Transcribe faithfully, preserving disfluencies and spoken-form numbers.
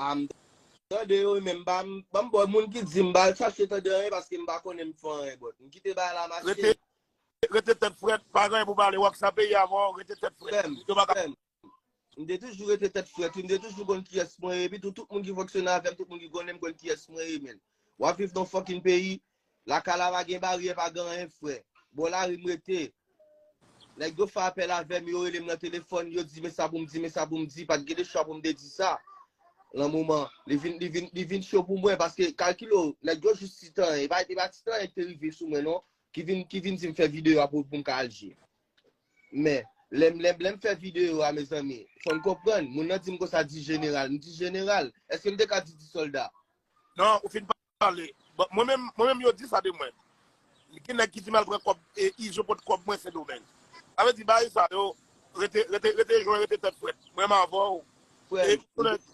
A, m tande yo, men m pa, m, ban m bò moun ki di m ba l chache tande anyen paske m pa konnen m fè anyen, but m kite bagay la mache. Rete, rete tèt frèt, pa gen anyen pou pale, w ap sa peyi avan, rete tèt frèt. Frè m, Yo pa ka frè m, m te toujou rete tèt frèt, wi, m te toujou konn kiyès mwen ye, epi tou, tout moun ki fonksyone avè m, tout moun ki konnen m konn kiyès mwen ye, men. W ap viv nan fucking peyi, lakay la pa gen baryè, pa gen anyen, frè. Bò lari m rete. Nèg yo fè apèl avè m, yo rele m nan telefòn, yo di men sa pou m di, men sa pou m di, pa t gen de chwa pou m te di sa. Nan moman, li vin, li vin, li vin cho pou mwen, paske kalkile w, nèg yo jis ti tan, e pa, e pa ti tan ki te rive sou mwen, non, ki vin, ki vin di m fè videyo a pou, pou m ka al jwe. Men, lè m, lè m, lè m fè videyo a, mezanmi, fò n konprann, moun nan di m konsa di jeneral, m di jeneral, èske m te ka di di sòlda? Non, ou fin pale. Bon, mwen menm, mwen menm yo di sa de mwen. Gen nèg ki di m al pran kòb, e Izo pot kòb mwen Sendomeng. Sa vle di bagay sa yo, rete, rete, rete jwenn, rete tèt frèt. Mwen m avè w. Frè E m, tou lè,